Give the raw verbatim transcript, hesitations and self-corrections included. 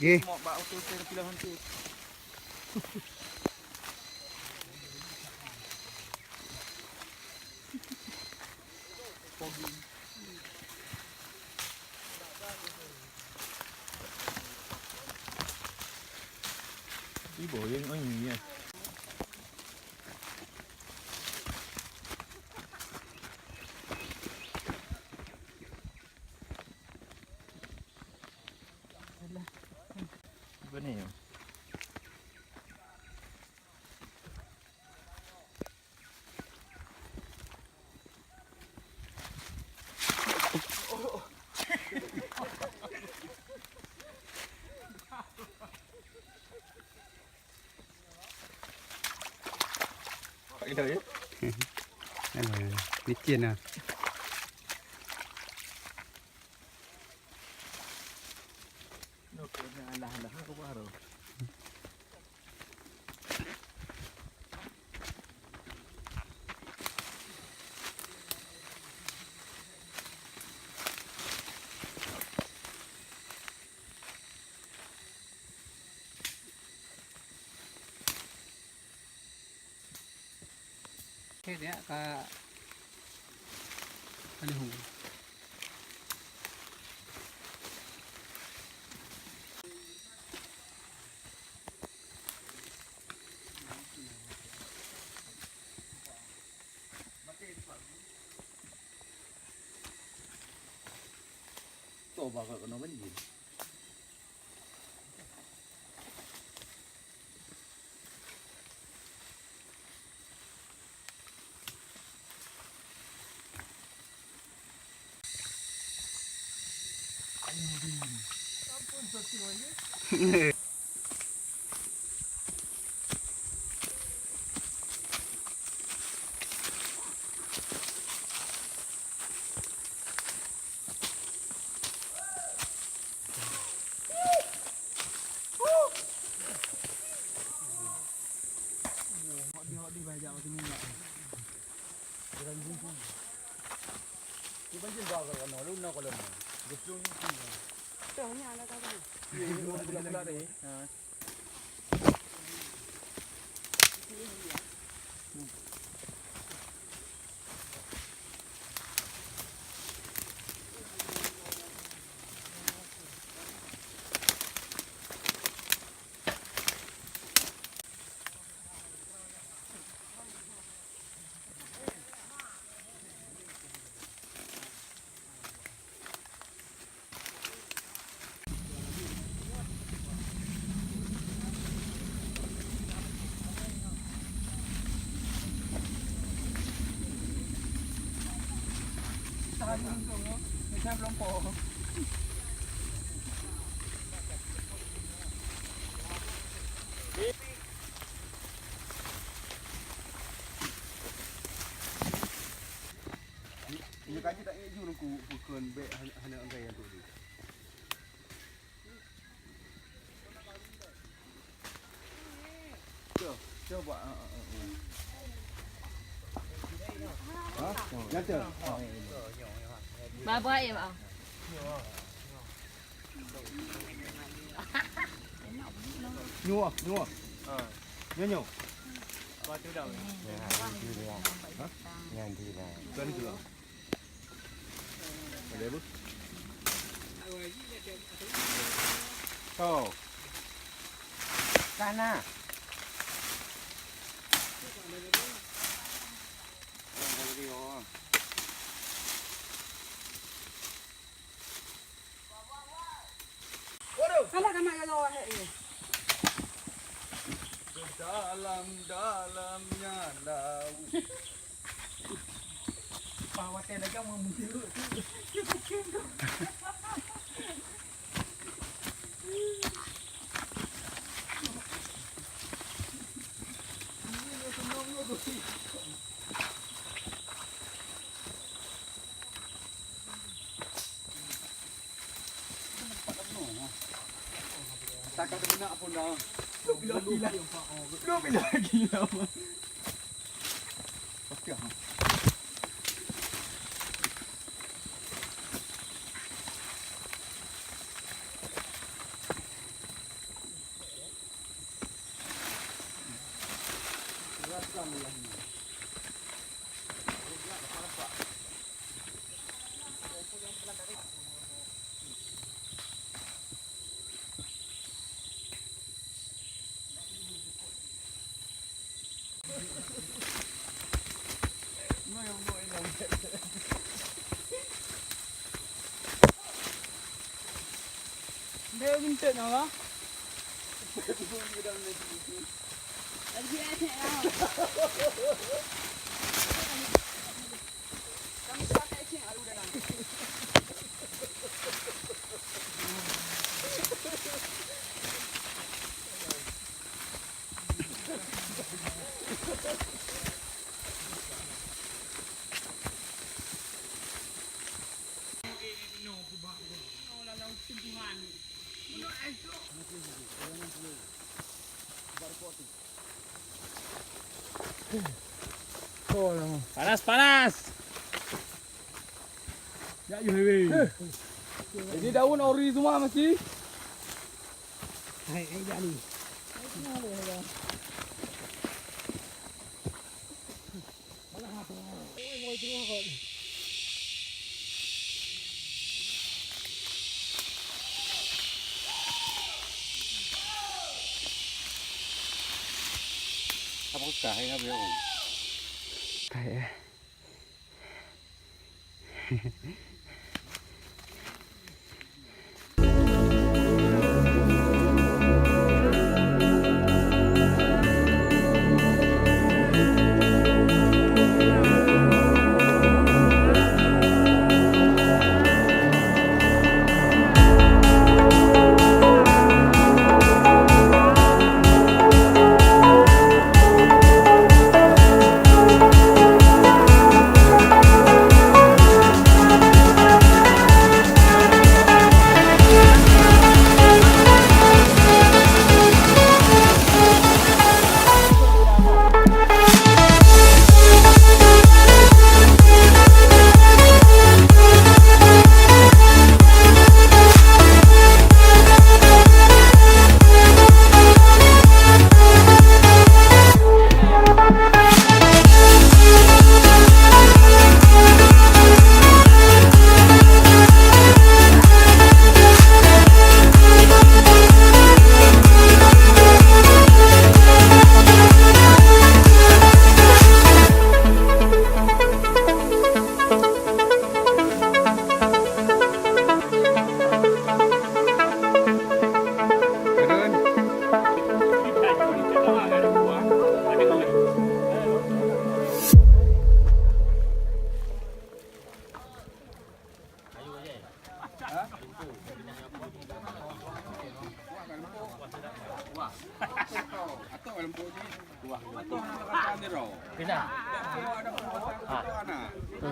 Nggih. Ibu yang oi ya. Apa ni? Pak kita ya? Alah, licin lah. Alah, alah, aku baru. Oke, dia ka alih. Toh, bakal kena banjir. Nyoe ka jeuet tak ék ju nungku peukon bék hana, hana anggai nyan tu. Coba, coba, ah, ah, ah, ah. Ha? Nyata? Ah, ini. Ba-ba ya, Bang. Nyoe, nyoe. Ha. Nyoe, nyoe. Batu dah. Ya, nanti dia. Ha? Nanti dah. Bukan itu lah. Ada apa? Oh. Sana. Waduh. Alah, kamat galo, eh, eh. Sedalam-dalamnya laut. Pah watèe lagèe mau meusiru tu. Takat keunak pun dah. Bila, bila. Bila, bila gila. Pasti ah. Panas, panas. Ya, yue, yue. Jadi daun ori semua masih. Hai, hai, jadi. Apa kah hai habis? Hai, eh.